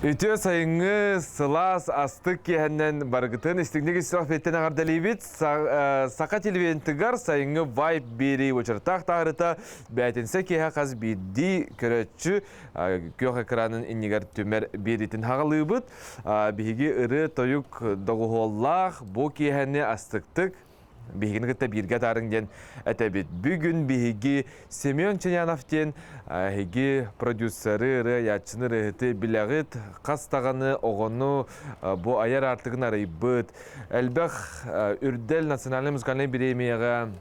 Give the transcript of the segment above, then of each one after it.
Үтүө сайыҥҥы сылаас астык киэһэннэн барыгытын истиҥник истиэх биэттэн эҕэрдэлиибит. Саха телевидениетыгар сайыҥҥы вайп биэрии уочараттаах таһаарыыта бээтинсэ киэһэ хас биирдии көрөөччү күөх экранын иннигэр түмэр биэриитин хаҕалыыбыт. Биһиги ырыа-тойук доҕуһуоллаах бу киэһэни астыктык биһигини кытта бииргэ атаарыҥ диэн этэбит. Бүгүн биһиги Семен Ченянов диэн эһиги продюсеры, ырыа-айааччыны, ырыаһыты билэҕит. Хас даҕаны оҕону бу айар аартыгын арыйбыт. Элбэх Үрдэл национальнай музыкальнай бириэмийэҕэ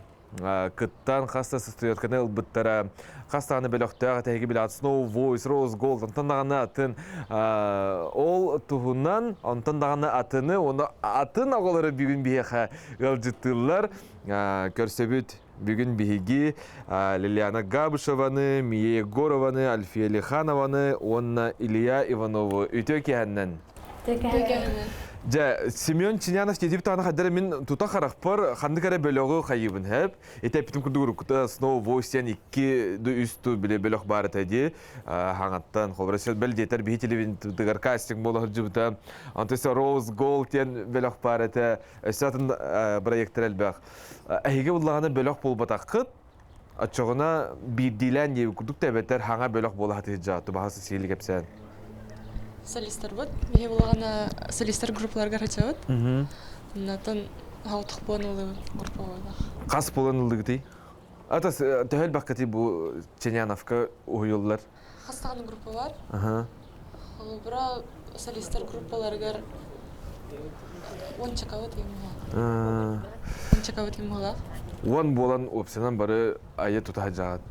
кыттан хас да статуэтканы ылбыттара. Хас даҕаны бөлөхтөөх этэһиги билэҕит Snow Voice, Rose Gold, онтон даҕаны атын ол туһунан, онтон даҕаны атыны, уонна атын оҕолору бүгүн биһиэхэ ыалдьыттыыллар. Көрсөбүт бүгүн биһиги Лилиана Габышеваны, Мия Егорованы, Альфия Лиханованы уонна Илья Иванову үтүө киэһэннэн. Дьэ, Семен Чинянов тиэтип таҕана хайдара мин тута харахпар ханнык эрэ бөлөҕү хайыыбын хэп. Ити эппитим курдук уруккута Snow Voice диэн икки ду үс ту бile бөлөх баар этэ дии. Хаҥаттан, холобура бэл диэтэр биһи телевизордыгар кастинг буола сылдьыбыта. Онтон Rose Gold диэн бөлөх баар этэ. Өссө атын проектар элбэх. Эһиги буллаҕына бөлөх буолбатаххыт, оччоҕуна биирдиилээн диэбит курдук да эбэтэр хаҥа бөлөх буола сатыыр тубаһа сиили кэпсээн. Солистарбыт, биһи буллаҕына солистар группаларга сылдьабыт. Онтон хаутах буолан ыллыбыт группа буоллах. Хас буолан ыллыгытый? Ата төһө элбэххитий бу Ченяновка уһуйуллар? Хас даҕаны группа бар. Холобура, солистар группаларыгар уончакабыт ким Уончакабыт ким буолар? Уон буолан уопсанан бары айа тута сылдьаҕыт.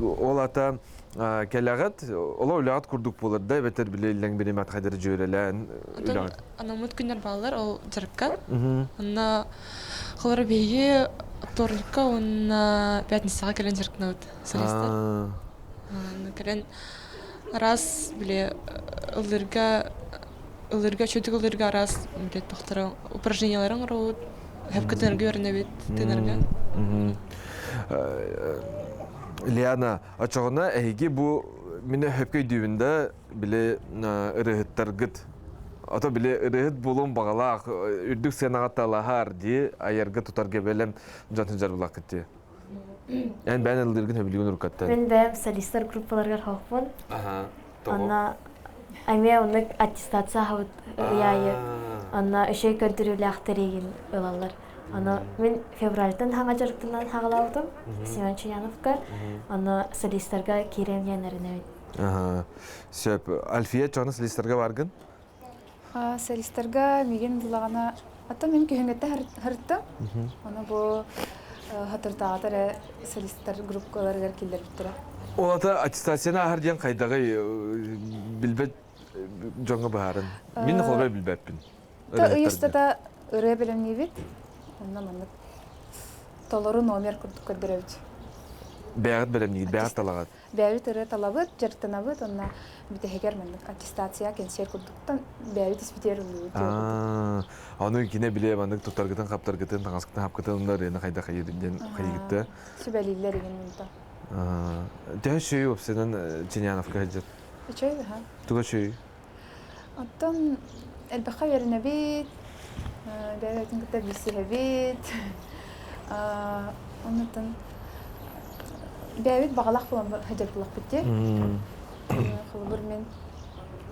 Ол ата кэлэҕит, оло үлэҕит курдук буолар да, эбэтэр били иллэҥ биримэт хайдары дьүөрэлээн үлэҕит. Анаммыт күннэр бааллар, ол дьарыкка. Онно холобура биһиги вторникка уонна пятницаҕа кэлэн дьарыктанабыт солистар. Кэлэн араас били ыллыырга ыллыырга үчүгдүк ыллыырга араас били тохторо упражнениялары оҥоробут, хөпкө тыынарга үөрэнэбит, тыынарга. Лиана, очоҕуна эһиги бу мин хөпкө өйдүүбүн да били ырыаһыттаргыт ото били ырыаһыт буолуон баҕалаах үрдүк сыанаҕа талаһар дии айарга тутарга бэлэм дьон сылдьар булаккыт дии. Эн бэйэн ыллыыргын сөбүлүүгүн уруккаттан? Мин бэйэм солистар группаларыгар хоһуппун. Онно эмиэ оннук аттестация аһабыт ый аайы. Онно үчүгэй көрдөрүүлээхтэригин ылаллар. Ону мин февральтан хаҥа дьарыктанан хаҕалаабытым Семен Чуяновка. Ону солистарга киириэм диэн эрэнэбин. Сөп. Альфия, чоҕуна солистарга баргын? Солистарга мигин булаҕына аттан мин күһүҥҥэттэ харыттым. Ону бу хатыртааҕыта эрэ солистар группаларыгар киллэрбиттэрэ. Ол ата аттестацияны ааһар диэн хайдаҕый билбэт дьоҥҥо быһаарын. Мин холобура билбэппин. Та ый устата ырыа бэлэмниибит. Онно маннык толору номер курдук көрдөрөбүт. Бэйэҕит бэлэмниигит, бэйэҕит талаҕыт. Бэйэбит ырыа талабыт, дьарыктанабыт уонна бүтэһигэр маннык аттестация кэнсиэр курдуктан бэйэбит испитигэр ыллыыбыт. Аны кинэ билэ маннык туттаргытын, хаптаргытын, таҥаскытын, хапкытын онно ырыаны хайдах хайыыр диэн хайыгытта. Сүбэлииллэр игин мунта. Төһө сүүй уопсайынан Чиняновка сылдьар? Үчүгэй да. Туга үчүгэй? Оттон элбэххэ үөрэнэбит, бэйэ-бэйэтин кытта билсиһэбит. Оннуттан бэйэбит баҕалаах буолан сылдьар буоллахпыт дии. Холобур, мин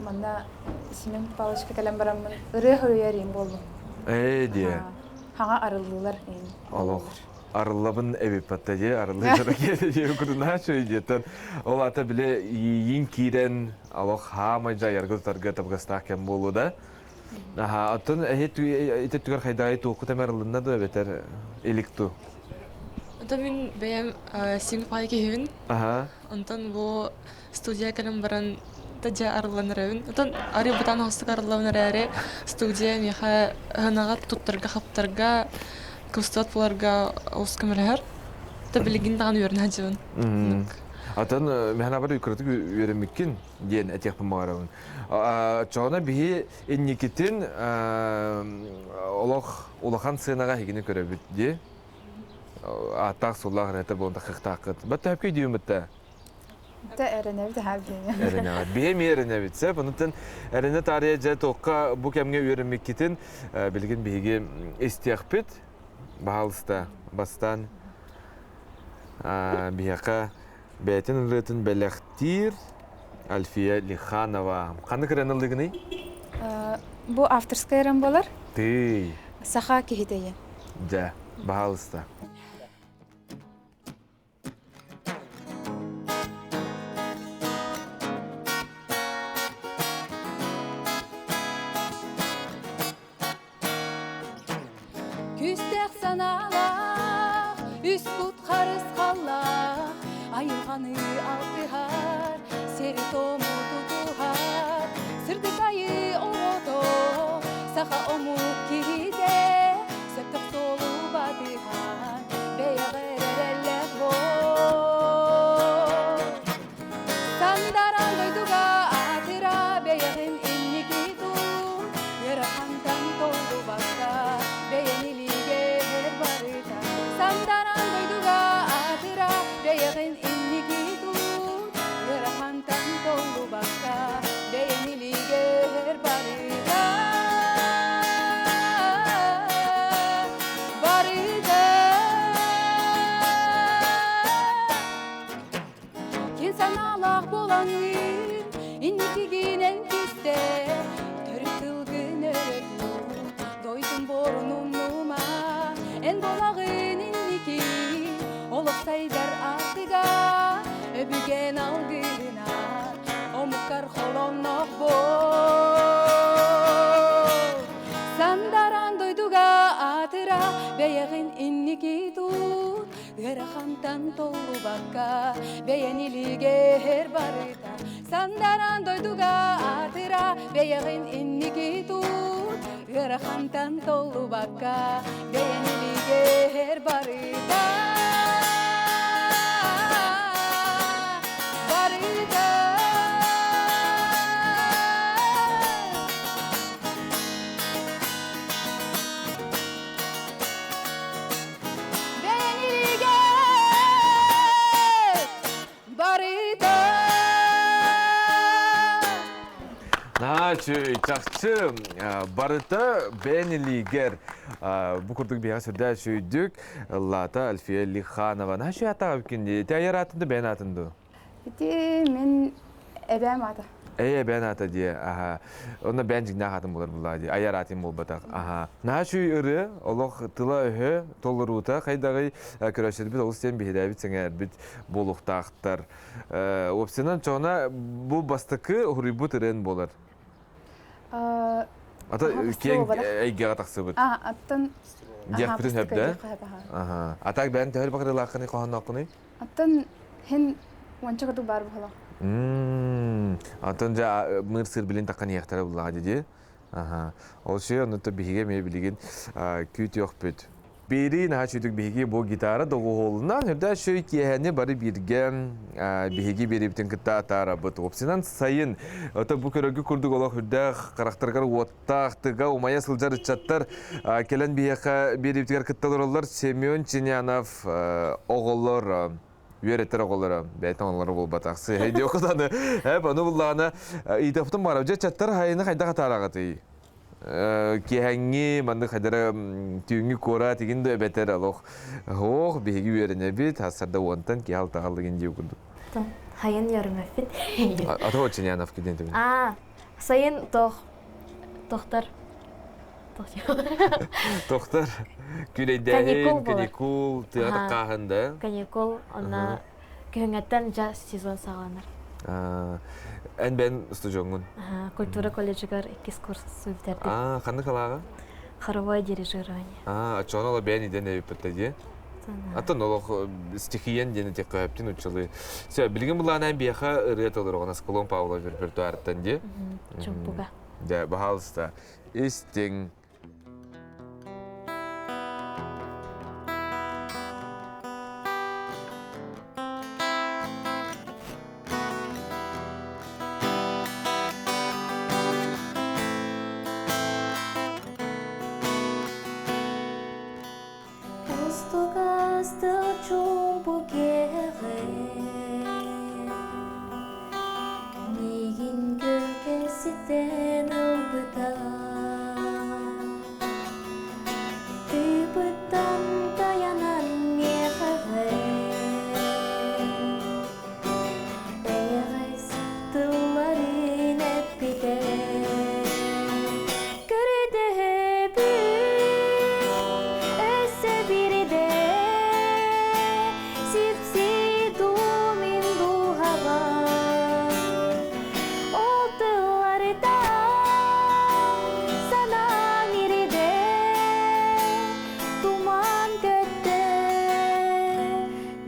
манна Семен Павловичка кэлэн бараммын ырыа суруйар иим буоллум. Ээ диэ. Хаҥа арыллыылар иим. Олох. Арыллабын эбиппатта дии, арыллыы дьоро курдунааччы диэтэн. Ол ата бile иин киирэн олох хаамай дьайарга тутарга табыгастаах кэм буолуо да. Аха, оттон эһи ити түгэр хайдаҕай туохку тэм арыллынна да эбэтэр илик ту? Онтон мин бэйэм син пай киһибин. Аха. Онтон бу студия кэлэн баран да дьэ арыллан эрэбин. Онтон арый бытаан оһостук арыллабын эрээри студия миэхэ ыһынаҕа туттарга-хаптарга, кыбыстыбат буоларга олус көмөлөһөр. Да билигин даҕаны үөрэнэ сылдьабын. Атын мэхэнабар кыратык үөрэммиккин диэн этиэхпин баҕарабын. Чоҕуна биһи инникитин олох улахан сыанаҕа эһигини көрөбүт дии. Ааттаах-суоллаах ырыата буолан таххыахтааххыт. Баттаһапкый дүүмүттэ. Та эрэнэбит аһаа биһиэни. Эрэнэҕит. Биһи эмиэ эрэнэбит. Сөп. Онуттан эрэнэ таарыйа дьэ туохха бу кэмҥэ үөрэммиккитин билигин биһиги истиэхпит. Баһаалыста бастаан биһиэхэ бэйэтин ырыатын бэлэхтиир Альфия Лиханова. Ханнык ырыаны ыллыгыный? Бу авторскай ырыам буолар. Тыый. Саха киһитэйин. Дьэ, баһаалыста. Күүстээх санаалаах, үс кут харысхаллаах, айылҕаны алтыһар, сири-туому тутуһар, сырдык айыы оҕото, саха омук киһитэ, сөптөөх суолу батыһан, бэйэҕэ эрэллээх буол. Сандаран дойдуга аатыра бэйэҕин инники туу, ыарахантан толлубакка бэйэн илиигэр барыта. Сандаран дойдуга аатыра бэйэҕин инники туу, ыарахантан толлубакка бэйэн илиигэр барыта. Барыта. Кин санаалаах буолаҥҥын, инникигинэн кистэ, төрүт тылгын өрө тут, дойдум буорун умнума, эн буолаҕын инники, олох сайдар аартыга, өбүгэн алгыһынан, омуккар холоннох буол. Сандаран дойдуга аатыра, бэйэҕин инники тут, Ыарахантан толлубакка, бэйэн илиигэр барыта, Сандаран дойдуга аатыра, бэйэҕин инники тут. Ыарахантан толлубакка, бэйэн илиигэр барыта. Барыта. Наачы, чахчы барыта бэйэн бу курдук биһиэхэ сүрдээх үчүгүйдүк ыллаата Альфия Лиханова. Наачы атаҕа бүккүн Ти айар аатын да бэйэн аатын дуу? Ити мин эбээм аата. Ээ, эбээн аата дии. Аха. Онно бэйэн дьиҥнээх аатын булар буллаа дии. Айар аатын буолбатах. Аха. Наһаа үчүгэй ырыа, олох тыла-өһө, толоруута хайдаҕый көрөөччүлэрбит олус диэн биһирээбит, сэҥээрбит буолуохтаахтар. Уопсайынан, чоҕуна бу бастакы уһуруйбут ырыан буолар. Ата киэҥ эйгэҕэ тахсыбыт. А, аттан Диэхпитин сөп да? Аха. А так бэйэн төһө бакырылааххыный, хоһооннооххунуй? Аттан хин уонча курдук баар буолла. Антон дьэ мыр сыр билин таххан иэхтэрэ буллаҕа дии. Аха. Ол ши онно биһиги эмиэ билигин күүтүөхпүт. Бири наһаа чүйдүк биһиги бу гитара доҕуһуолунан үрдэ шөй киэһэни бары бииргэ биһиги биэрибитин кытта атаарабыт. Уопсайынан сайын ото бу көрөргө курдук олох үрдээх харахтарыгар уоттаах тыга умайа сылдьар ыччаттар кэлэн биһиэхэ биэрибитигэр кытта олороллор Семен Чинянов оҕолор үөрэтэр оҕолоро бэйэтин оҕолоро буолбатах сыһай диокутаны эп ону буллаҕына ыйытыахпытын баҕарабыт дьэ ыччаттар хайыны хайдах атаараҕытый киэһэҥҥи маннык хайдара түүҥҥү куорат игин да эбэтэр олох ох биһиги үөрэнэбит хассарда уонтан киһи алтаҕаллыгын дии курдук Хайын ярымэппит. Ато Чинянов киден А, сайын тох тохтар Тохтар күлэйдээһин, каникул, тыа таххааһын да? Каникул, онно күһүҥҥэттэн дьа сезон саҕаланар. Эн бэйэн устудьуоҥҥун? Культура колледжыгар иккис курс бүтэрдим. Аа, ханнык салааҕа? Хоровое дирижирование. Аа, оччоҕуна ола бэйэн идэн эбиппит дии. Аттан олох стихиян диэн этиэххэ сөптүн уччалыы. Все, билигин былаанайын биэхэ ырыа толороҕун Аскалон Павлов репертуарыттан дии. Чумпуга. Дьэ, баһаалыста. Истиҥ. Устугастык чуумпу киэҕэ. Сиэтэн ылбыта Тыыпыттан тайанан миэхэҕэ Эйэҕэс тылларын эппитэ Көрдөһөбүн өссө биридэ Сипси-дуу мин дууһабар Ол тылларыта санаам иридэ Туман көттө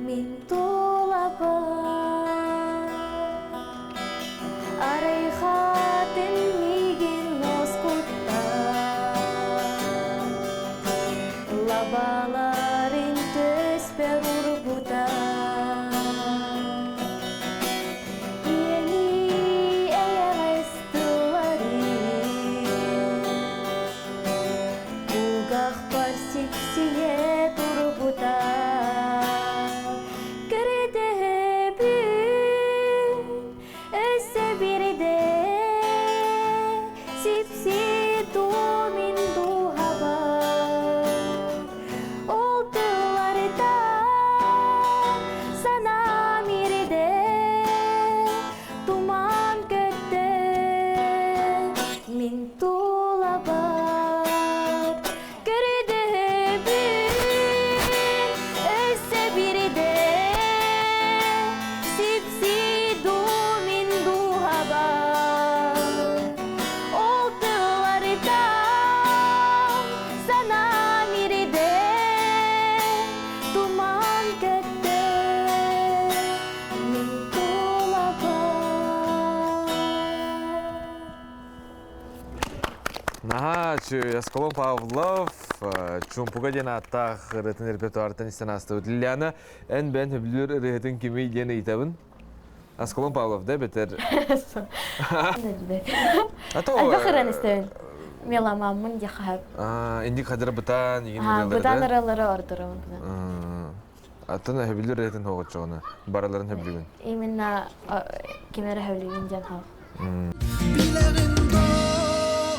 мин тулабар Арай хатын миигин уоскутта Лабаларын төспөр урбута Ийэни эйэҕэс тылларын Кулгахпар сипсийэ турбута Көрдөһөбүн өссө бирдэ Сипси-туу мин дууһабар Ол тылларда санаам ирдэ Туман көттө мин тулабар Көрдөһөбүн өссө бирдэ Сипси-дуу мин дууһабар Ол тылларыта санаам ирдэ Туман көттө мин тулабар Наһаа Ясколон Павлов Чумпуга диэн ааттаах ырыатын репертуартан истэн аастыбыт. Лилиана, эн бэйэн сөбүлүүр ырыаһытын кимий диэн ыйытабын. Аскалон Павлов да бэтэр. Элбэх ырыаны истэбин. Меломаммын диэххэ сөп. Инник хадыр бытаан игин ырыалары. Бытаан ырыалары ордоробун. Атын сөбүлүүр ырыатын хоҕоччоҕуна барыларын сөбүлүүгүн. Именно ким эрэ сөбүлүүгүн диэн хоһ. Билэҕин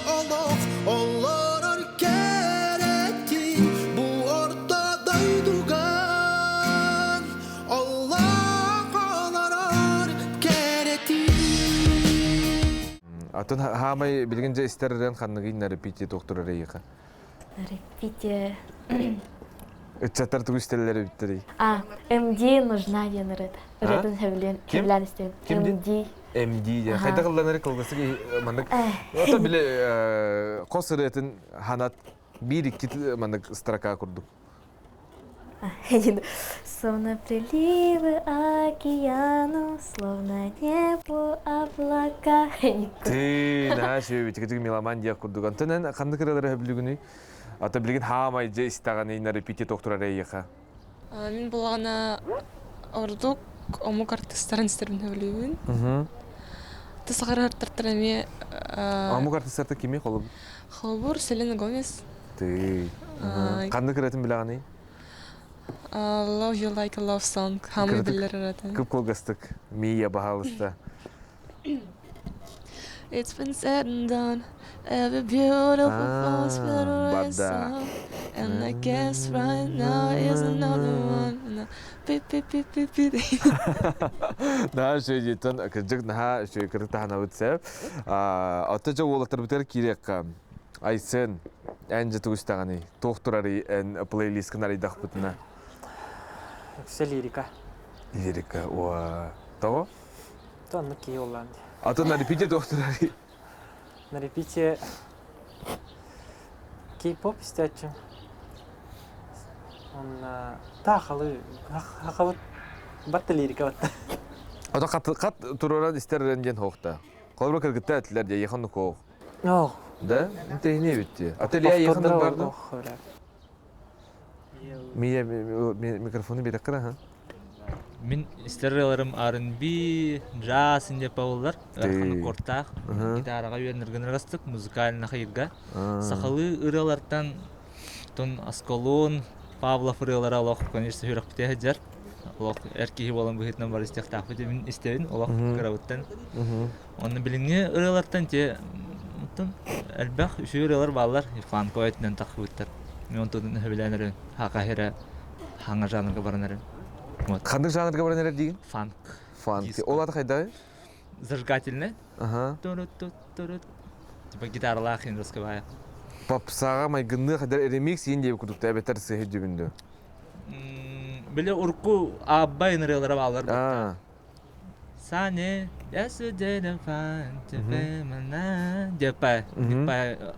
олох олорор кэрэтин бу орто дойдуга олох олорор кэрэтин Атын хаамай билигин дьэ истэр ырыан ханныгый на репите туохтур эрейиха? Репите. Ыччаттар тугу истэллэр эбиттэрий? А, МД нужна диэн ырыата. Ырыатын сөбүлээн сөбүлээн истэбин. МД. МД диэн. Хайдах ылланары кылгасык маннык. Ото били хос ырыатын ханат биир-икки маннык строка курдук. Словно приливы океану, словно небу облака. Ты, наһаа үчүгэй меломан диэх курдук. Онтон эн ханнык ырыалары сөбүлүүгүнүй? Ата билигин хаамай дьэ истэҕин на репите тохтурар эйиэхэ. Мин булаҕына ордук омук артыыстарын истэрбин сөбүлүүбүн. Тыс артыыстар эмиэ Омук артыыстарта кими холобур? Холобур Селена Гомес. Ты. Ханнык ырыатын билэҕиний? Love You Like a Love Song. Хамы биллэр ырыатын. Кып-кылгастык. Мия, баһаалыста. It's been said and done. Every beautiful flower's been song. And I guess right now is another one. Пи пи пи пи пи. Наһаа үчүгэй диэтэн кырдьык наһаа үчүгэй кырдьык таһынабыт сөп. Отто дьэ уолаттарбытыгар киириэххэ. Айсен, эн дьэ тугу истэҕиний? Туох турарый эн плейлисткын арыйдахпытына? Үксэ лирика. Лирика, уа. Тоҕо? То оннук киһи буоллаан дии. Атын на репите туох турарый? На репите кей-поп истээччим. Онна таахалы хахабыт батта лирика батта. Ото хат хат тураран истер диэн хоохта. Холобура кыргытта этилэр дии, ехан хоох. Ох. Да? Интехне битти. Ателье ехан барды. Мия микрофону береккер аха. Мин истэр ырыаларым R&B, джаз инде пауллар, ыарахан аккордтаах, гитараҕа үөрэнэргин музыкальный хайырга. Сахалыы ырыалартан тон Аскалон, Павлов ырыалара олох, конечно, сүрэхпитэ сылдьар. Олох эр киһи буолан быһыытынан бары истиэхтаахпыт мин истэбин олох кырабыттан. Онно билиҥҥи ырыалартан те оттон элбэх үчүгэй ырыалар бааллар. Фанковай өттүнэн тахсыбыттар. Мен онтон сөбүлээн эрэн хака эрэ хаҥа жанрга баран эрэн. Вот. Ханнык жанрга баран эрэр диигин? Фанк. Фанк. Ол аты хайдагый? Зажигательный. Ага. Типа гитаралаах индусская. Попсаҕа майгынныах эдэр ремикс иин диэбит курдук эбэтэр сыһы дүбүндү. Били урку ааббай ырыалара бааллар. Сане деппа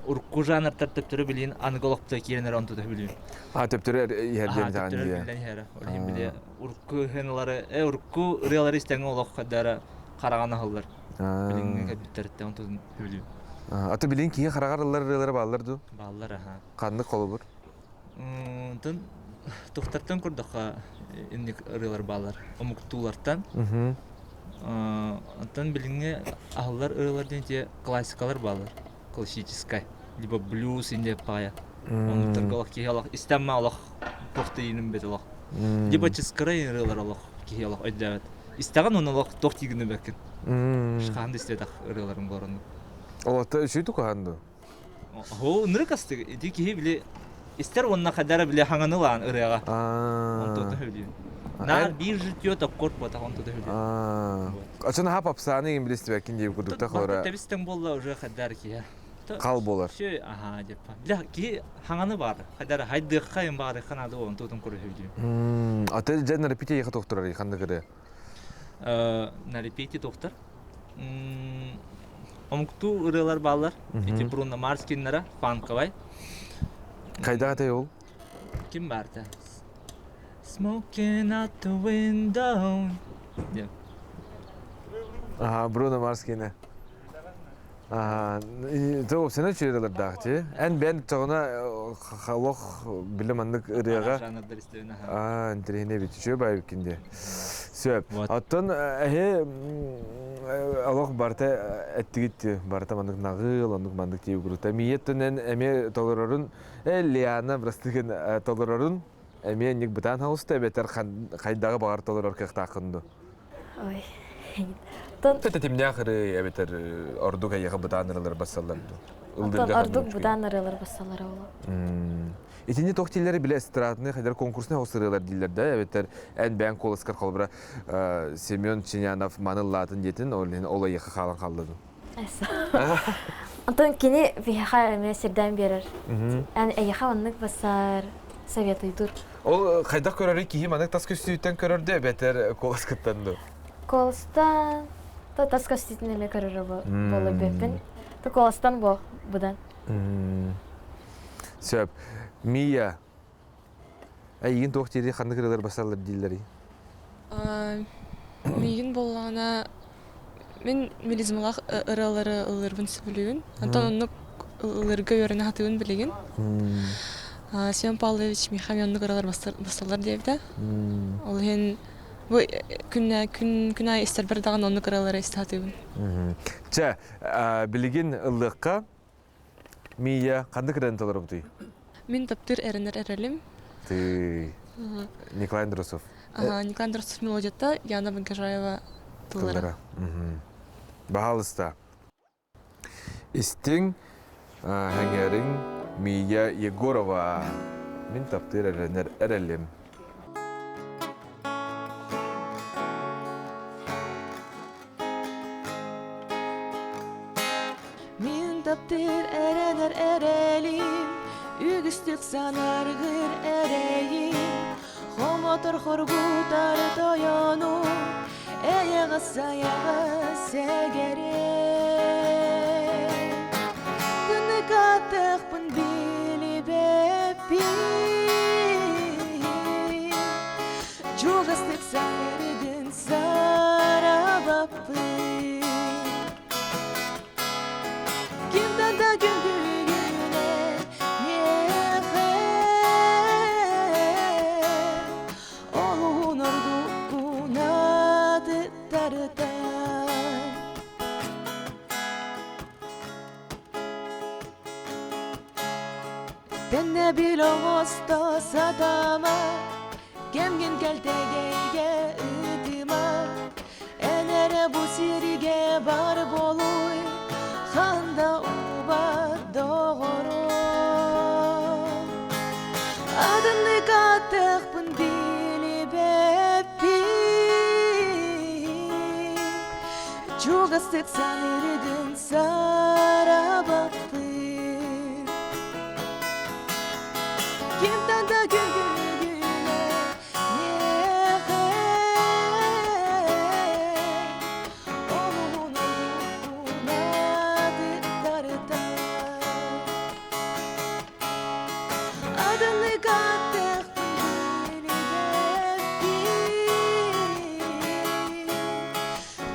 урукку жанртар төптөрү билин аныгы олохто киирэн эрэ онту билин. А төптөрү иһэр диэн төптөрү билэн иһэр. Ол иһин били урукку хыналары урукку ырыалары истэҥ олох хадара хараҕан аһыллар. Билиҥҥи кэлбиттэриттэн онтун билим. Аты билин киһи хараҕар ыллар ырыалары бааллар дуу? Бааллар аха. Ханнык холобур? Онтон тухтартан көрдөххө инник ырыалар бааллар. Омуктуулартан. Онтон билиҥҥи аһыллар ырыалар диэн те классикалар бааллар. Классическай. Либо блюз инде пая. Оннуктарга олох киһи олох истэммэ олох туох да ииним бэт олох. Либо чыскырай ырыалар олох киһи олох өйдөөбөт. Истэҕин уонна олох туох тиигин бэккин. Шхаан да истибэтэх ырыаларым буолар Олохто үчүгэй тукаһан дуу? Оо, ынырык астык. Ити киһи били истэр уонна хайдара били хаҥаны ылаан ырыаҕа. Онтуота сөбүлүүр. Наар биир житье токкор буотах онтуота сөбүлүүр. Очон аха попсааны иҥин билистибэккин диэбит курдук холора. Тэбистэн буолла уже хайдар киһи. Хал буолар. Все, аха деп. Бля, киһи хаҥаны бар. Хайдара хайдыахха им баары ханаады онтуотун көрө сөбүлүүр. Аты дьэ на репите ехать тохторар ханнык ырыа? На репите тохтор. Омуктуу ырыалар бааллар. Ити Бруно Марс киннара, фанковай. Хайдах этэй ол? Ким баарта? Smoking out the window. Диэн. Аха, Бруно Марс кинэ. Тоопсана үчүгэй ти. Эн бэн тоҕуна олох билим маннык ырыаҕа аа интэриэһинэй эбит үчүгэй баайбыккин диэ. Сөп. Оттон эһи олох барыта эттигит барыта маннык наҕыл, оннук маннык тиий курута. Миеттен эмиэ толорорун Лиана бырастыгын толорорун эмиэ инник бытаан хаҕыста эбэтэр хайдаҕы баҕар толорор кыахтааххын дуу? Ой. Тэтимнээх ырыы эбэтэр ордук эйиэхэ бытаан ырылар бассаллар дуу? Оттон ордук бытаан ырыалар бассаллар ол. Итини туох дииллэри билэ эстрадный хайдар конкурсный хос ырыалар дииллэр да эбэтэр эн бэйэҥ куоласкар холобура Семен Чинянов маны ыллаатын диэтин ол иһин ол эйиэхэ хаалан хаалла дуу? Онтон кини биһиэхэ эмиэ сирдээн биэрэр. Эн эйиэхэ оннук бассаар советуйдуур. Ол хайдах көрөрүй киһи манык тас көстүүттэн көрөр дуу эбэтэр куоласкыттан дуу? Куоластан то тас көстүүтүн эмиэ көрөрө буолар бүөппүн. То куоластан бу будан. Сөп. Мия, эйигин туох диэри ханнык ырыалар басаллар дииллэрий? Миигин буоллаҕына мин мелизмалаах ырыалары ыллыырбын сөбүлүүбүн. Онтон оннук ыллыырга үөрэнэ сатыыбын билигин. Семен Павлович Михаил оннук ырыалар басталлар диэбитэ. Ол иһин бу күн күн күн аайы истэрбэр даҕаны оннук ырыалары истэ сатыыбын. Чэ, билигин ыллыахха Мия, ханнык ырыаны толоробутуй? Мин таптыыр эрэнэр эрэлим. Ты Николай Андросов. Ага, Николай Андросов мелодията, Яна Багажаева тыллара. Баһаалыста. Истиҥ, хэҥэриҥ Мия Егорова. Мин таптыыр эрэнэр эрэлим. Мин таптыыр эрэнэр эрэлим, үгүстүк санаргыр эрэйим, хомотор хоргутар тойонум, эйэҕэс сайаҕас сэгэрим. Тыныкатыахпын билибэппин, чугастык саныргын сарабаппын. Кимтэн да күндүгүнэ миэхэ олуһун ордуккунатыттарыта. Тэннэбил оҥосто сатама. Кэмгин кэлтэгейге ытыма Эн эрэ бу сиригэ бар буолуй Ханда убат доҕорум Адыннык аттыхпын билибэппин Чугастык саныыргын сарабаппын Кимтэн да күндүгүнэ миэхэ Олуһун ордуккунатыктарытан Адыннык аттыхпын билибэппин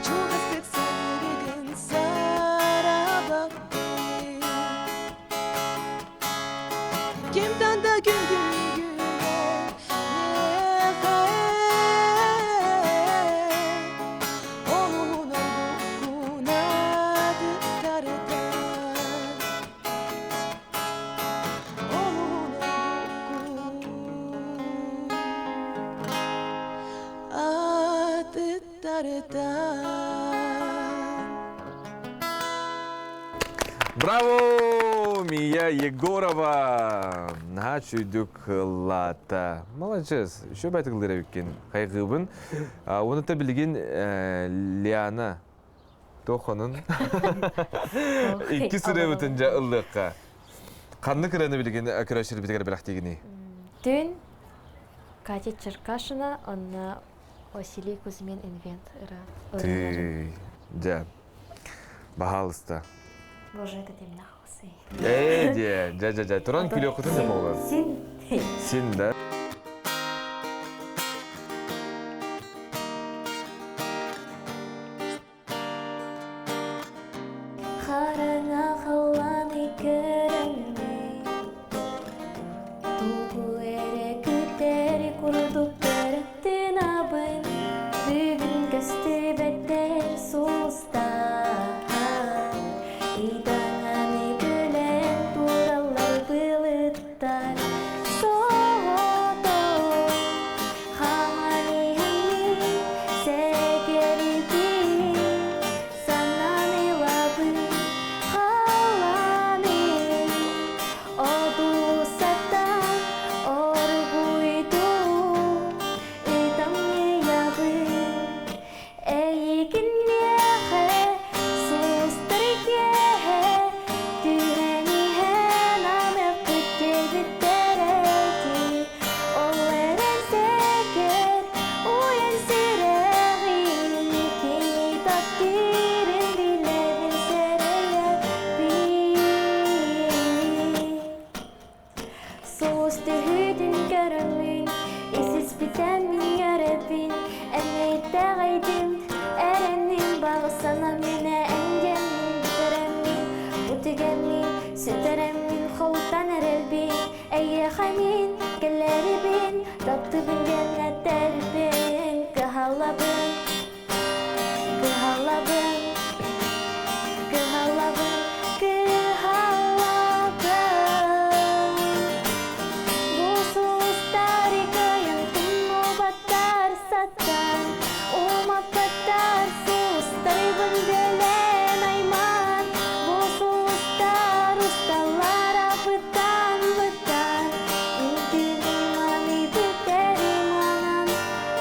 Чугастык саныыргын сарабаппын Кимтэн да күндүгүнэ миэхэ Олуһун ордуккунатыктарытан Олуһун ордуккунатыктарытан Браво! Мия Егорова! Наһаа үчүгдүк ыллаата. Молодец. Еще байтыгылыр эбиккин. Хайгыыбын. Уонна билигин Лиана Тохонун икки сырыабытын дьэ ыллыахха. Ханнык ырыаны билигин көрөөччүлэрбитигэр бэлэхтиигиний? Түн Катя Черкашина, онно Василий Кузьмин инвент ыра. Ты, дьэ, баһаалыста. Боже, это темно хосы. Ээ, дьэ, дьэ, дьэ, дьэ, туран күлүөххүтүн да буолар. Син. Син, да? Хараҥа халлааны көрөммүн, тугу эрэ күтэр курдук көрөттүн Бүгүн көстүбэттэр суустаан, ыйдаҥаны күлэн тураллар былыттар. Соҕотох хаҥан иһэммин сэгэрбин, санаан ылабын халлааны одуусаттан оргуйдуу ытамньыйабын. Эйигин миэхэ суустар киэһэ түһэн иһэн аныахпыт диэбиттэр эти. Ол эрэн сэкэр уйан сүрэҕин кини таптыырын билэбин сэрэйэбин. Соус түһүүтүн көрөммүн, исиспитэн мин өрөбүн, эмиэйтэҕэйдим, эрэнним баҕасана минэ эндиэммин бүтэрэммин, бу түгэммин, сүтэрэммин, холтан эрэлбин, эйиэхэ мин кэлэрибин, таптыбын диэн этэрбин, кыһаллабын, кыһаллабын, кыһаллабын, кыһаллабын. Бу сулустары кыайан тумнубаттар саттан, умаппаттар сулустарыбын билэн аймаан. Бу сулустар усталлар абытан бытан, үҥкүүнү бүтэри манан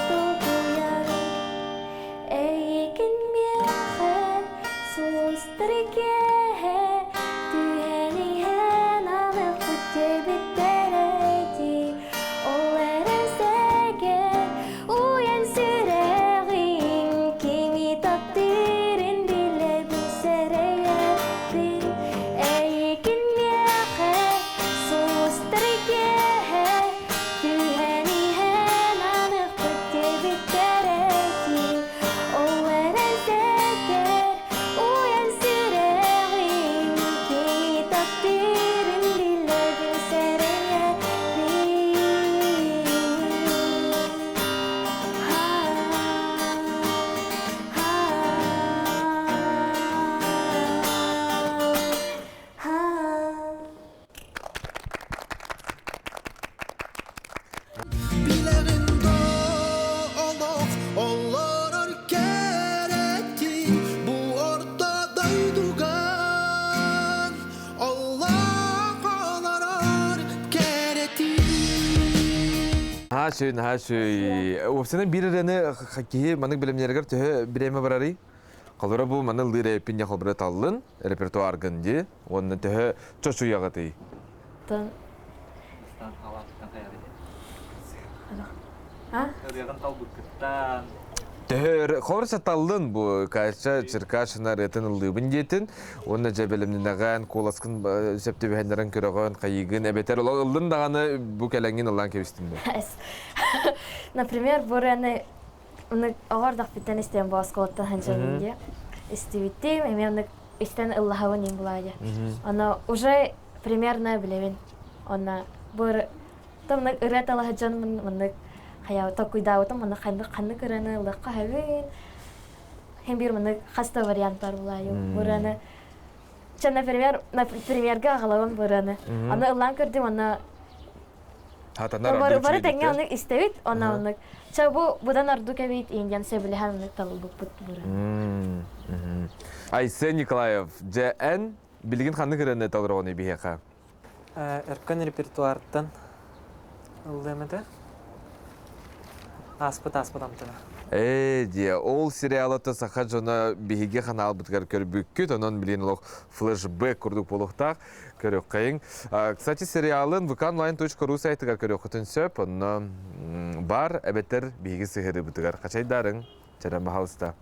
толкуйан. Эйигин миэхэ сулустар киэһэ түһэн иһэн аныахпыт диэбиттэр эти. Ол эрэн сэгэр уйан сүрэҕиҥ кими таптыырын билэбин сэрэйэбин. Эйигин миэхэ сулустар киэһэ түһэн иһэн аныахпыт диэбиттэр эти. Ол эрэн сэгэр уйан сүрэҕиҥ Наһаа үчүгэй, наһаа үчүгэй. Уопсайынан биир эрээни киһи маннык бэлэмнэригэр төһө бириэмэ барарый? Холобура бу маны ыллыыр эппин холобура таллын, репертуаргын дии, уонна төһө чочуйаҕытый? Тон А? Ырыаҕын талбыккыттан. Төһө холобура таллын бу Катя Черкашина ырыатын ыллыыбын диэтин, уонна дьэ бэлэмнэнэҕин, куоласкын сөп түбэһиннэрэн көрөҕүн, хайыгын, эбэтэр ол ыллын даҕаны бу кэлэҥҥин ыллаан кэбистин бу. Например, бу ырыаны оҕор дохпиттан истэн бу оскуолаттан ханчабын диye. Истибиттим, эмиэ оннук истэн ыллаһабын им булаа диye. Оно уже примерно билэбин. Онно бу томнук ырыа талаһа дьон маннык хайа токуйдаабытым маннык ханнык ханнык ырыаны ыллахха сөбүн. Хем бир маннык хас да вариант бар булаайы. Бу ырыаны Чэ, например, напримерга аҕалабын бу ырыаны. Аны ыллаан көрдүм, онно Хатанар Бары ордук бары тэҥҥэ үчүгэйдик оннук истэбит, онно оннук. Чэ, бу будан ордук эбит индиан сөбүлэһэн оннук талылбыппыт бары. Айсен Николаев, дьэ эн билигин ханнык ырыаны толороҕунуй биһиэхэ? Өркөн репертуартан ыллыам этэ. Ааспыт ааспыт амтана. Ээ диэ, ол сериалата саха дьоно биһиги ханаалбытыгар көрбүккүт, онон билин олох флешбэк курдук буолуохтаах. Көрүөххэйиҥ. Кстати, сериалын vkonline.ru сайтыгар көрүөххүтүн сөп, онно бар эбэтэр биһиги сыһыарыыбытыгар хачайдаарыҥ. Чэрэн баһалыста.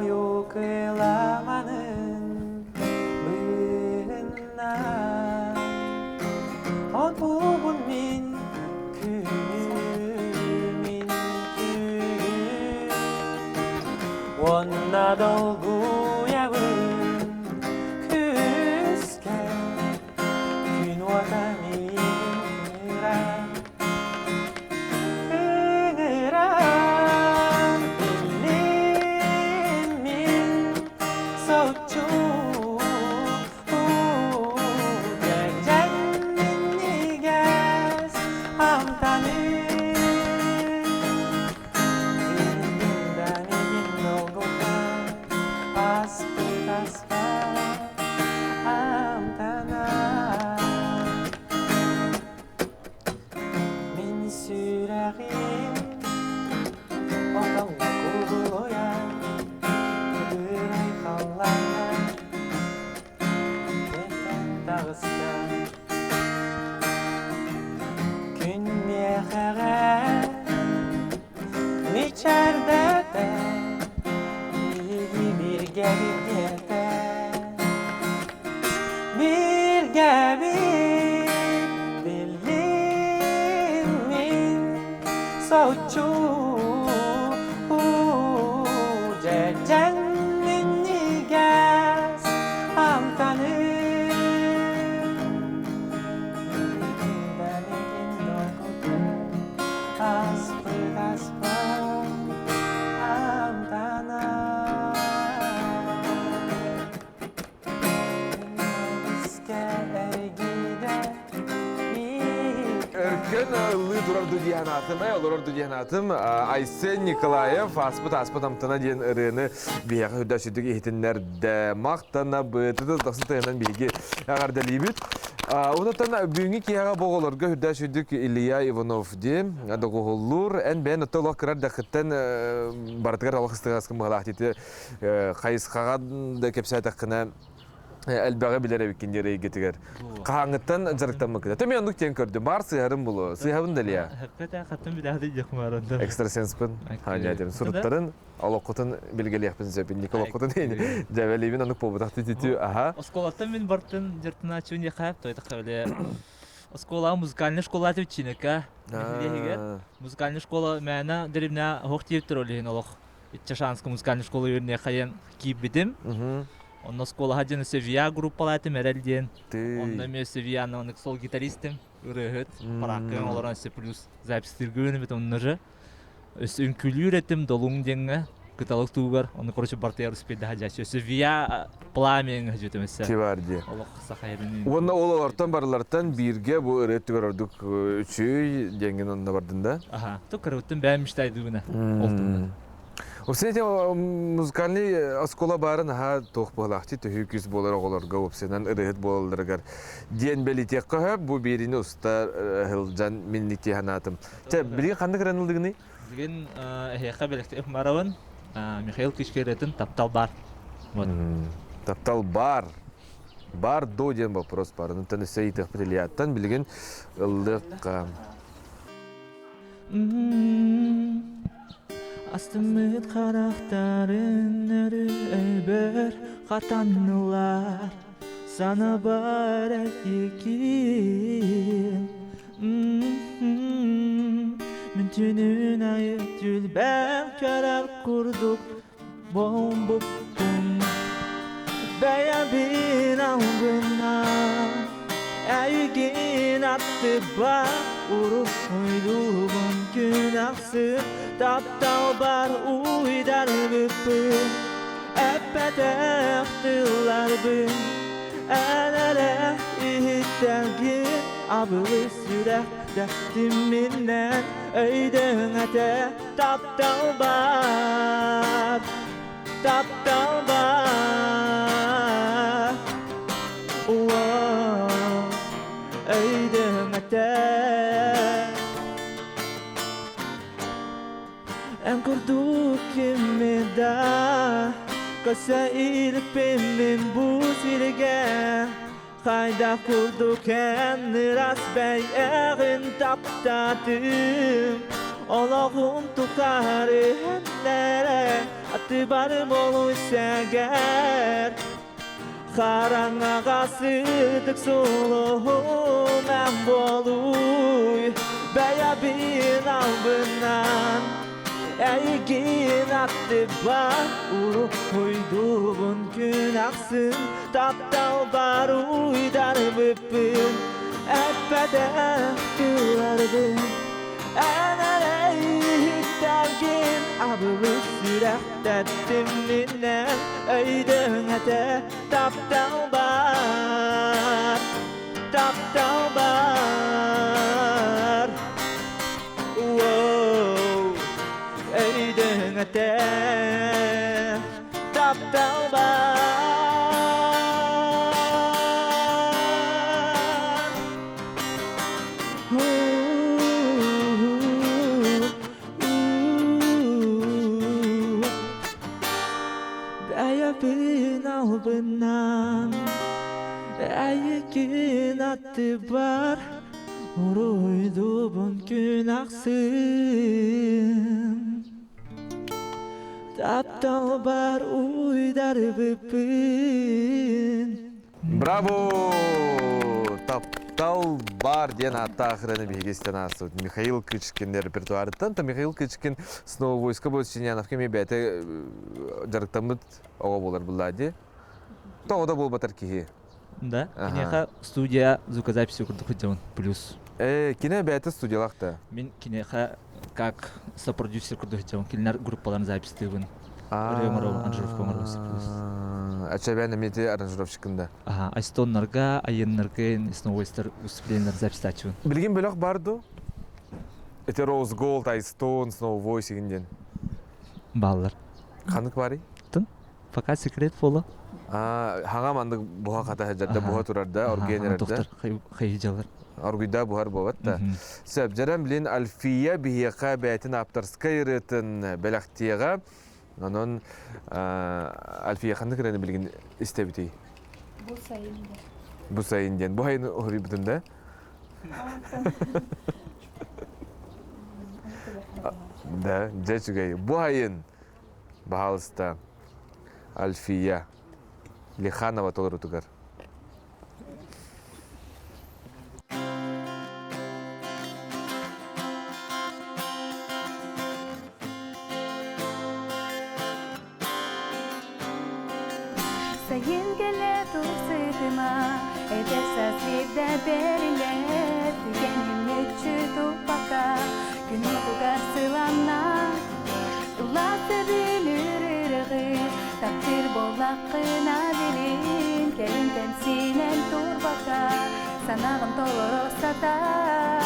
Ойукуламанын быһынна Отубун мин күнүмүн күнүм Уонна долгуйабын күүскэ Күн уота миигин кыырар Ыҥыран биллим мин соччу Дьэдьэн минньигэс амтанын Билдим да миигин долгутан аспыт аспат амтана Мин сүрэҕим отоҥҥо кубулуйар Кыырай халлааҥҥа көтөн таҕыста Күн миэхэҕэ мичээрдээтэ Биһиги бииргэ бииргэтэ Бииргэбит биллим мин соччу дьэдьэн минньигэс амтаны Аспыт аспыт амтана Өркөн ыллыы турар дудиянатым, олорор дудиянатым Айсен Николаев аспыт аспыт амтана диэн ырыаны биһиэхэ үрдэ сүдүк иһитиннэрдэ. Махтанабыт. Тахсы тыһынан биһиги эҕэрдэлиибит. Онтон бүгүҥҥү киэһэҕэ бу оҕолорго үрдэ сүдүк Илья Иванов диэн доҕуһуллуур. Эн бэйэн отто олох кырар дэххиттэн барытыгар олох ыстыгаскын быһалаах дии хайысхаҕа да кэпсээтэххинэ элбэҕи билэр эбиккин диэр эйгэтигэр. Хаһааҥҥыттан дьарыктаммыккыта. Төмө оннук диэн көрдүм. Баар сыыһарым булу. Сыыһабын да Илья. Хаттым билээхти дьахмаранда. Экстрасенспын. Хааньаатым. Суруттарын олоххутун билгэлиэхпин сөп. Инники олоххутун дьэбэлиибин оннук буолбутах түтүтү аха. Оскуолаттан мин бартын дьартынааччы нехаап той Оскуола музыкальная школа чинека. Музыкальная школа мээнэ деревня хоох тиэптер олиһин олох Чашанская музыкальная школа үөрэнэ киирбитим. Онно оскуолаҕа диэн Севия группалаатым эрэл диэн. Онно эмиэ Севияны оннук сол гитаристым, ырыаһыт, парааккаҥ олорон өссө плюс записьтыырга үөрэнэбит онно же. Өссө үҥкүүлүүр этим Долуҥ диэҥҥэ. Кыталык туугар, ону короче бартыйар успейдаха дьааччы. Өссө виа пламя ҥыһдьытымысса. Тибар дии. Олох сахайрын. Уонна ол олортон барылартан бииргэ бу ырыа түгэр ордук үчүй диэҥҥин онно бардын да? Аха. Ту кырыбыттан бэйэм мечтайдыбына. Ол туһунан. Уопсайынан ити музыкальный оскуола баарын аһа туох быһылаахчы төһүү күүс буолар оҕолорго уопсайынан ырыаһыт буолалларыгар диэн бэлитиэххэ сөп бу биэриини уста сылдьан минник дии санаатым. Чэ, билигин ханнык ырыаны ыллыгыный? Бүгүн эһиэхэ бэлэхтиэх барабын. Михаил Кичкеретін «Таптал бар». Вот. Таптал бар. Бар до диэн вопрос бар. Онтон өссө ыйытыахпыт Ильяттан билигин ыллык. Астыммыт харахтарын өрү өйбөр хатаннылар Санабар эйигин Мин түнүн айы түлбэм көрөр курдук буолбуппун Бэйэбин албына эйигин аттыба уруһуйдуубун күн ахсын тапталбар уйдарбыппын Эппэтэх тылларбын эн эрэ иһиттэргин абылы сүрэхтэтим миннэн өйдөҥ этэ таптал бар таптал бар өйдөҥ этэ Эн курдук кимми да Көсө иликпин бу сиргэ Хайдах курдук эн ырас бэйэҕин таптаатым Олоҕум тухары эрэ Аттыбарым олус сэгэр Хараҥаҕа сытык сулуһум эн буолууй Бэйэбин албыннан эйигин аттыбар Уруһуйдуубун күн ахсын тапталбар уйдарбыппын Эппэтэх тылларбын эн эрэ иһиттэргин Абылы сүрэхтэттим миннэн өйдөҥ этэ таптал бар таптал бар өйдөҥ этэ таптал бар Бэйэбин албыннан эйигин аттыбар уруйдуубун күн ахсын Тапталбар уйдарбыппын Браво! Таптал бар диэн ааттаах ырыаны биһиги истэн ааспыт Михаил Кычкин репертуарыттан. То Михаил Кычкин снова войско Босчиняновка эмиэ бэйэтэ дьарыктаммыт оҕо буолар буллаа дии. Тоҕо да буолбатар киһи. Да, киниэхэ студия звукозаписи курдук сылдьабын, плюс. Кине бэйэтэ студиялаах да? Мин киниэхэ как сопродюсер курдук сылдьабын, кинилэр группаларын записьтыыбын. Ырыа оҥоробун, аранжировка оҥоробун плюс. Ача бэйэн эмиэ аранжировщикын да? Аха, айстоннарга, айыннарга, сноуэстер выступлениелар записьтааччыбын. Билигин бөлөх бар дуу? Ити Rose Gold, Айстон, Snow Voice игин диэн. Бааллар. Ханнык барый? Тын. Пока секрет буола. Хаҥа маннык буһа хата сылдьар да буһа турар да, оргуйан эрэр да. Хайыдьалар. Оргуйда буһар буолбат да. Сөп, дьэрэн билин Альфия биһиэхэ бэйэтин ааптарскай ырыатын бэлэхтиэҕэ. Онон Альфия ханнык ырыаны билигин истэбитий? Бу сайын диэн. Бу сайын диэн. Бу сайын уһуруйбутун да? Да, дьэ үчүгэй. Бу сайын Баһаалыста, Альфия Лиханова толорутугар. Сайын кэлэ турсытыма, эдэр саас биирдэ бэриллэр, түгэним мүччү туппакка, күн отугар сыланна. Сылаас сөбүлүүр ырыгы таптыыр буоллаххына билин кэлин кэмсинэн турбакка санааҕын толоро сатаа.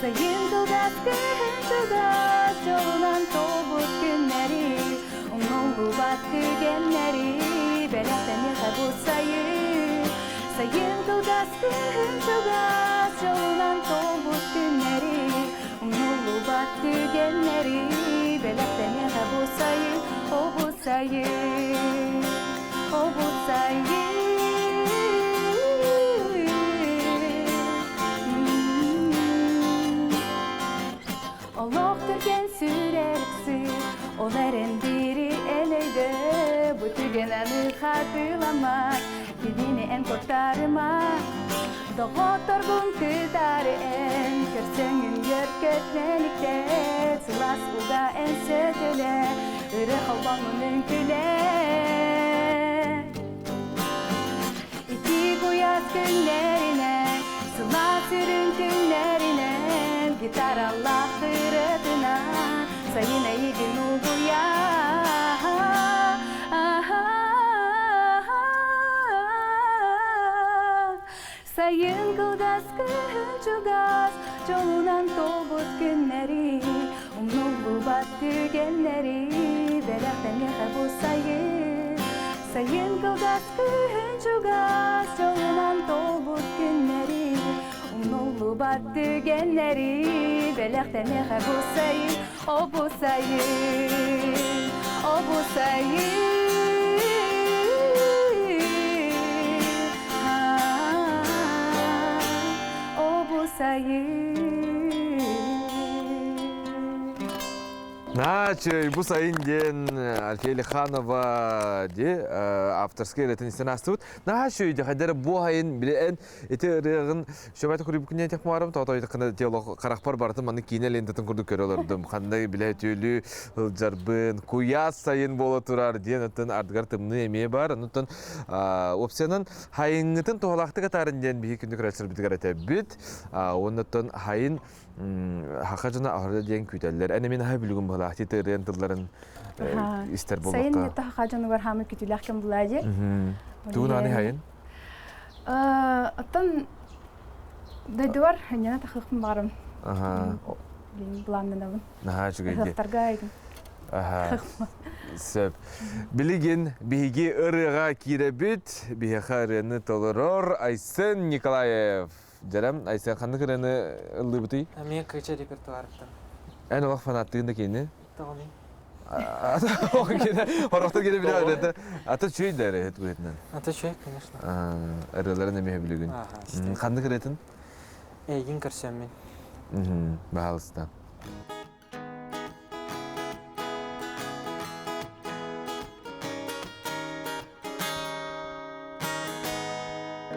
Сайын кылгас күһүн чугас дьолунан туолбут күннэри умнуллубат түгэннэри бэлэхтэниэхэ бу сайын. Сайын кылгас күһүн чугас дьолунан туолбут күннэри умнуллубат түгэннэри бэлэхтэниэхэ бу сайын, о бу сайын, о бу сайын. Олох түргэн сүрэрикси, ол эрэн бири элейді, бу түгэн аны хатыламат, кинини эн куттарыма. Доҕотторгун кытары эн, көрсөҥүн өркөтнэникте, сылаас уга эн сөтөлө, ыры холбоҥун үҥкүлэ. Ити куйаас күннэринэн, сылаас үрүҥ күннэринэн, гитаралаах ырыатынан, сайын эйигин угуйа. Сайын кылгас күһүн чугас, дьолунан туолбут күннэри, умнуллубат түгэннэри, бэлэхтэниэхэ бу сайын. Сайын кылгас күһүн чугас, дьолунан туолбут күннэри, умнуллубат түгэннэри, бэлэхтэниэхэ бу сайын, о бу сайын, о бу сайын. О бу сайын. Наачый, бу сайын диэн Альфия Лиханова ди авторскай ырыатын истэн астыбыт. Наачый, хайдара бу айын билэн ити ырыагын Шөбәт курибукуня тех муарым тоото кына диалог харахпар барытын манны киинэ лентатын курдук көрө олордум. Ханна билэ түлү ылдьарбын, куйаас сайын буола турар диэн атын ардыгар тымныы эмиэ бар. Онуттан опциянан хайыҥҥытын туһалаахтык атаарын диэн биһи күндү көрөөччүлэрбитигэр этэбит. Оннуттан хайын хаха дьоно аһарда диэн күүтэллэр. Эн эмин аһа бүлүгүн быһалаах ти тырыан тылларын истер боллохха. Сайын хаха дьонугар хаамы күтүлээх кэм булаа Тугун аны хайын? Оттон дойдубар ньана тахыахпын баҕарым. Былааннанабын. Наһаа үчүгэй дии. Ыһыахтарга айгын. Аха. Сөп. Билигин биһиги ырыаҕа киирэбит. Биһиэхэ ырыаны толорор Айсен Николаев. Дьэрем, Айсен ханнык ырыаны ыллыыбытый? Эмиэ кыыча репертуарыттан. Эн олох фанаттыгын да кини? Тоҕоный? Хорохтор кире билэ ырыата. Ата чүй да ырыат быһытынан. Ата чүй, конечно. Ырыаларын эмиэ билигин. Ханнык ырыатын? Эйигин көрсөммүн. Баһалыста.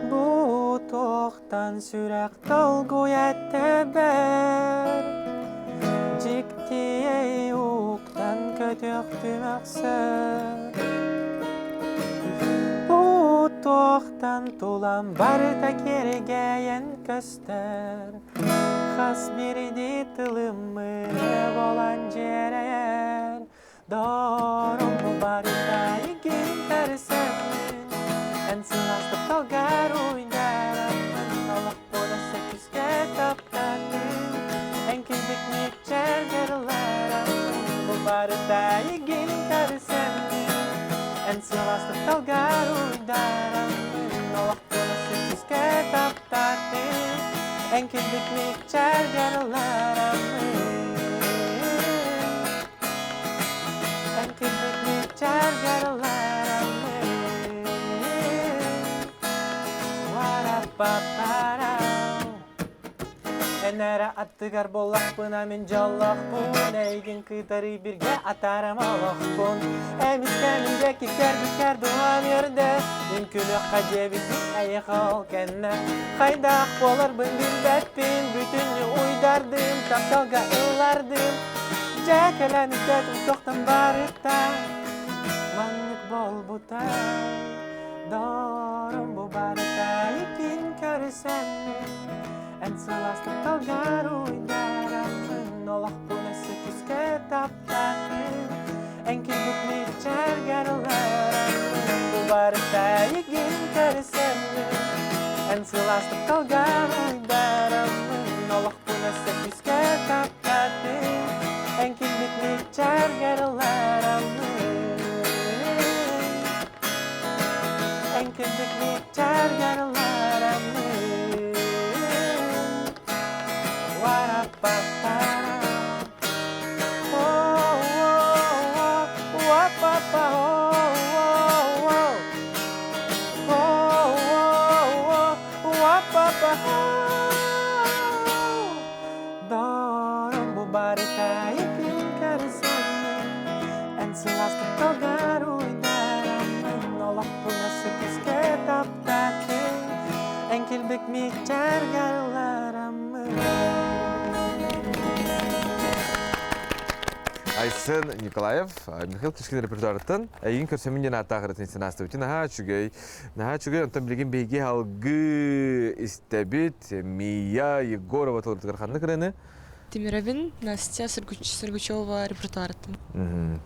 Бу туохтан сүрэх долгуйа тэбэр Дьиктиэй уктан көтөхтүм өхсөр Бу туохтан тулам барыта киэргэйэн көстөр Хас биирдии тылым ырыа буолан дьиэрэйэр Дорум барыта игин көрсөммүн Эн сылаас тапталгар уйдараммын Олохпун өссө күүскэ таптатым Эн килбик мичээргэр ылараммын Бу барыта игин көрсөммүн Эн сылаас тапталгар уйдараммын Олохпун өссө күүскэ таптатым Эн килбик мичээргэр ылараммын Энэрэ аттыгар буоллахпына мин дьоллоохпун Эйигин кытары биргэ атаарам олохпун Эмискэ мин диэки көрбүккэр дууһам үөрдэ Мин күлүөххэ диэбитим эйиэхэ ол кэннэ Хайдах буоларбын билбэппин Бүтүннүү уйдардым тапталга ыллардым Дьэ кэлэн истэтим тохтон барыта Маннык буолбута Дорум бу барыта икин көрүсэммин Эн сылаас тапталгар уйдараммын Олохпун таптаатым Эн килбит мичээргэр ыллараммын Бу барыта эйигин көрсөммүн Эн сылаас тапталгар уйдараммын Олохпун өссө күүскэ таптаатым Эн килбит мичээргэр ыллараммын Эн килбит мичээргэр ыллараммын Уараппаппара Эҥкилбик мичээргэр Айсен Николаев, Михаил Кишкин репертуарыттан эйигин көрсөмүн диэн ааттаах ырытын астыбытын наһаа үчүгэй. Наһаа үчүгэй, онтон билигин биһиги алгыы истэбит. Мия Егорова толорутугар ханнык ырыаны? Тимирэбин, Настя Сергучева репертуарыттан.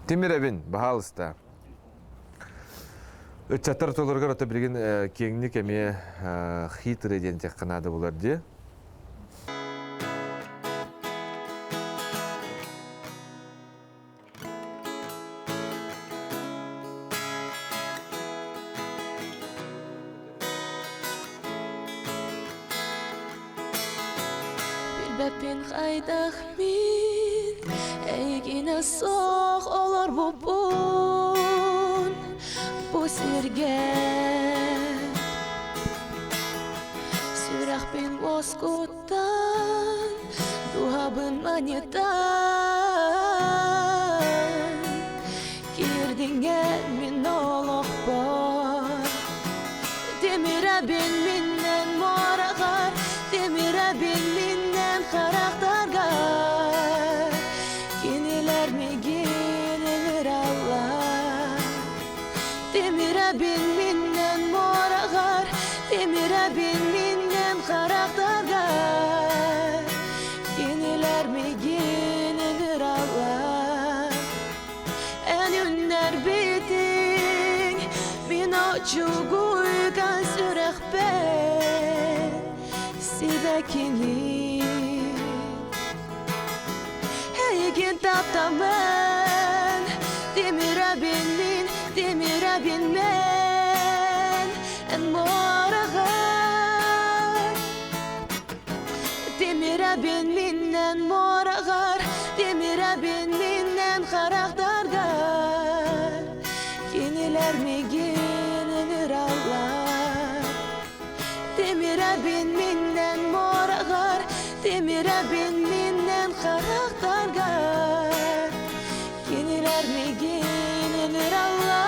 Тимирэбин, баһаалыста. Ыччаттар толоругар ото билигин киэҥник эмиэ хитрый диэн диэххэ наада булар дии. Билбэппин хайдах мин эйигинэ суох олорбуппун бу сиргэ Сүрэхпин уоскуттан дууһабын манньытан Киирдиҥэ мин олохпор Тимирэбин миннэн муораҕар, тимирэбин миннэн харахтаргар. Кинилэр миигин ыҥыраллар. Тимирэбин миннэн муораҕар, тимирэбин миннэн харахтаргар. Кинилэр миигин ыҥыраллар. Эн үннэрбитиҥ мин оччугуйган сүрэхпэр сибэкини Эйигин таптамын тимирэбин мин тимирэбин мен эн муораҕар Тимирэбин миннэн муораҕар, тимирэбин миннэн харахтаргар. Кинилэр миигин ыҥыраллар. Тимирэбин миннэн муораҕар, тимирэбин миннэн харахтаргар. Кинилэр миигин ыҥыраллар.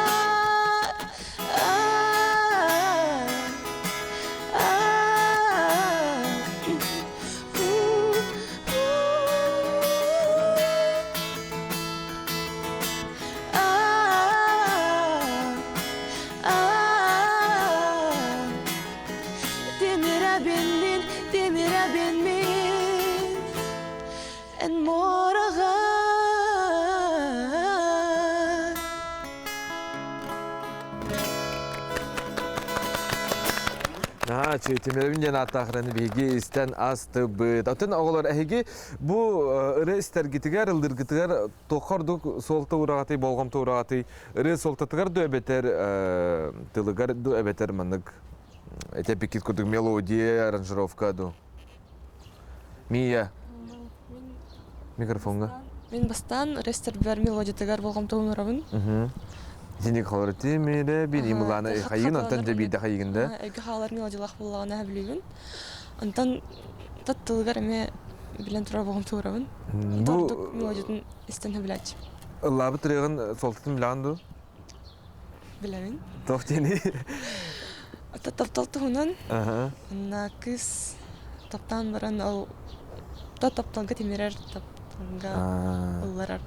Тимирэбин мин, тимирэбин мин Эн муораҕа Наһаа Тимирэбин диэн ааттаахыраны биһиги истэн астыбыт. Атын оҕолор эһиги бу ырыа истэргитигэр, ыллыыргытыгар туохха ордук суолта уураҕатый, болҕомто уураҕатый? Ырыа суолтатыгар ду эбэтэр тылыгар ду эбэтэр маннык этэпиккит курдук мелодия, аранжировка ду? Мия. Микрофоҥҥа. Мин бастаан рестербер мелодиятыгар болҕомтобун уурабын. Итинник холор тимире бир имылааны хайыгын онтон дьэ биирдэ хайыгын да. Өйгө хаалар мелодиялаах буоллаҕына билибин. Онтон тат тылыгар эмиэ билэн турар болҕомто уурабын. Бу Ордук мелодиятын истэн билээччи. Ыллаабыт ырыаҕын суолтатын билэҕин дуу? Билэбин. Туох диэний? Ата таптал туһунан. Онно кыыс таптаан баран ол та тапталга тимирэр тапталга ылларар.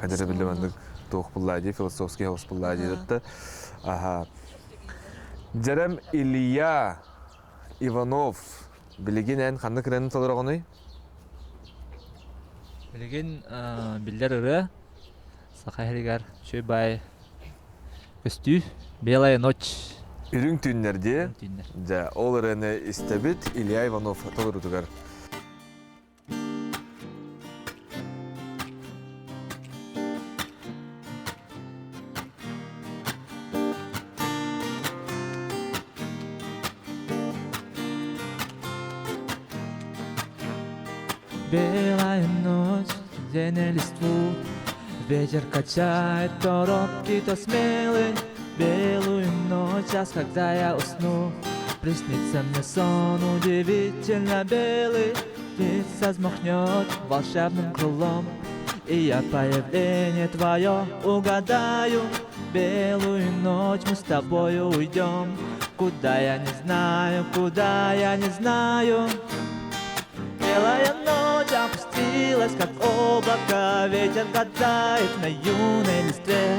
Хайдара биллэ маннык туох буллаа дии философский хаус буллаа дии Аха. Дьэрэм Илья Иванов билигин эн ханнык ырыаны толороҕунуй? Билигин биллэр ырыа Саха сиригэр үчүгэй баай көстүү Белая ночь. Үрүҥ түүннэр дии. Дьэ, ол ырыаны истэбит Илья Иванов толоруутугар. Белая ночь, день листву, Ветер качает то робкий, то смелый. Белую ночь, час, когда я усну, Приснится мне сон удивительно белый. Птица взмахнет волшебным крылом, И я появление твое угадаю. Белую ночь мы с тобою уйдем, Куда я не знаю, куда я не знаю. Белая ночь опустилась, как облако, Ветер гадает на юной листве.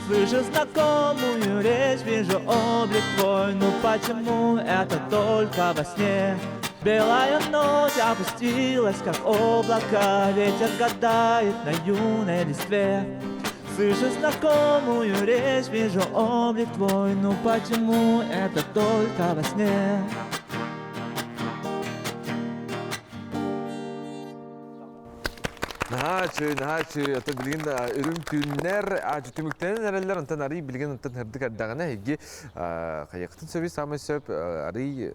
Слышу знакомую речь, вижу облик твой, Ну почему это только во сне? Белая ночь опустилась, как облако, Ветер гадает на юной листве. Слышу знакомую речь, вижу облик твой, Ну почему это только во сне? Наһаа үчүгэй, наһаа үчүгэй. Ото билигин үрүҥ түүннэр аадьы түмүктэнэн эрэллэр, онтон арый билигин онтон һырдык эрдэҕинэ эһиги хайыахтын сөбүй саамай сөп арый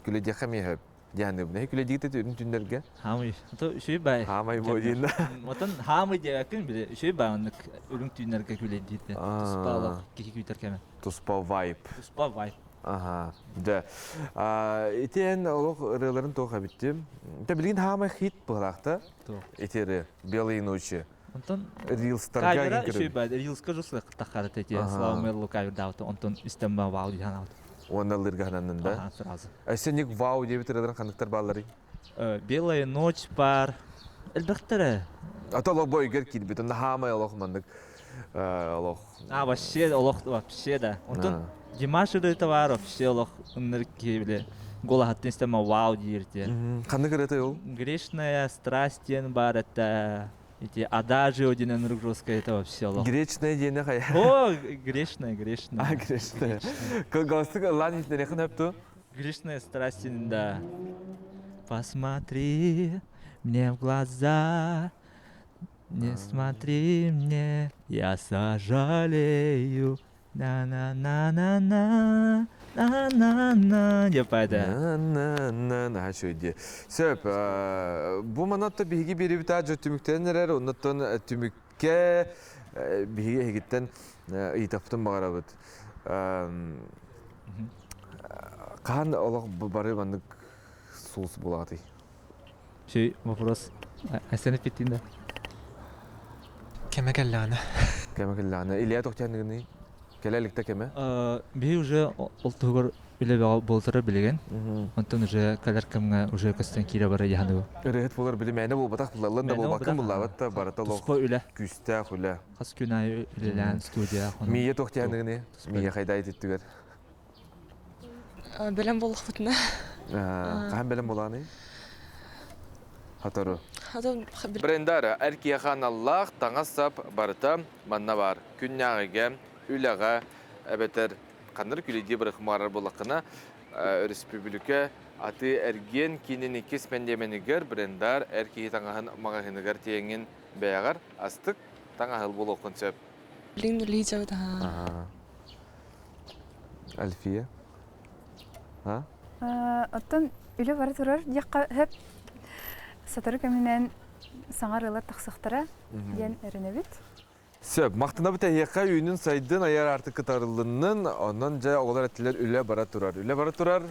күлэдиэххэ эмиэ сөп диэханыбын. Эһи күлэдиигит үрүҥ түүннэргэ? Хаамый. Ото үчүгэй баай. Хаамай буо диэн. Отон хаамый диэбэккин били үчүгэй баай оннук үрүҥ түүннэргэ күлэдиир Туспа олох киһи күүтэр кэмэ. Туспа вайб. Туспа вайб. Аха, дьэ. Ити эн олох ырыаларын туох эбиттим? Тэ билигин хаамай хит быһалаахта. Ити ырыа «Белые ночи». Онтон Рилстарга кавера үчүгэй баар. Рилска жуслах таххара эти Слава Мерлу кавердаабыта. Онтон истэн ба вау диэн аабыт. Уонна ыллыырга хананнын да? Аха, сразу. Өссө ник вау диэбит ырыаларын ханныктар баалларый? Белая ночь бар. Элбэхтэрэ. Ата олох бойгер киирбит. Онно хаамай олох маннык олох. А, вообще олох вообще да. Онтон Димаш ырыата баар вообще олох ынныр киһи били голаһаттын истэмэ вау диир диэн. Ханнык ырыатай ол? Грешная страсть диэн баар этэ. Ити адажио диэн ынырык жесткая это вообще олох. Гречная диэни хайа? О, грешная, грешная. А, грешная. Кылгастык ыллаан иһитинэриэхин өпту? Грешная страсть да. Посмотри мне в глаза, не смотри мне, я сожалею. На-на-на-на-на, на-на-на, деп байды. На-на-на, наһаа үчүгэй Сөп, бу манатта биһиги биэрибит аадьа түмүктэнэн эрэр, оннуттан түмүккэ биһиги эһигиттэн ыйытаппытын баҕарабыт. Хаһан олох бары маннык суус булаатый? Шүй вопрос. Айсен эппиттин да. Кеме келлэҕинэ. Кеме келлэҕинэ. Илья тохтяныгыный? Кэлэ иликте кеме? Биһи уже ол туһугар үлэ бөҕө буолтара билигин. Онтон уже кэлэр кэмҥэ уже көстөн киирэ бара яһаныгы. Ырыһыт буолар били мээнэ буолбатах булаллан да буолбаккын буллаабат да барыта олох Туспа үлэ. күүстээх үлэ. Хас күн аайы үлэлээн студия. Мия тохтяныгыный? Мия хайдай түттүгэр? Бэлэм буоллахпытына. Хаһан бэлэм буолааный? Хатору. Брендара эр киһиэхэ аналлаах таҥас-сап барыта манна баар. Күннээҕигэ, үлэҕэ эбэтэр ханнар күлэдии бырахмаарар буоллаххына, өрөспүүбүлүкэ атыы-эргиэн киинин иккис мэндиэмэнигэр брендар эр киһи таҥаһын маҕаһыыныгар тиэҥин бэйэҕэр астык таҥаһыл буолуоххун сөп. Билигин үлэлии дьабыт аһаа. Альфия? А? Оттон үлэ бара турар диэххэ сөп. Сотору кэминэн саҥа ырыалар тахсыахтара диэн эрэнэбит. Сөп. Махтанабыт эһиэхэ үүнүн сайдын айар аартык кытарыллыннын. Онон дьэ оҕолор эттилэр үлэ бара турар. Үлэ бара турар.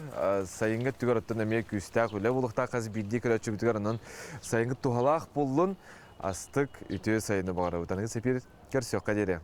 Сайыҥҥы өттүгэр оттон эмиэ күүстээх үлэ буолуохтаах хас биирдии көрөөччүбүтүгэр онон сайыҥҥы туһалаах буоллун. Астык үтүө сайыны баҕарабыт. Аныгы сепир көрсүөххэ диэри.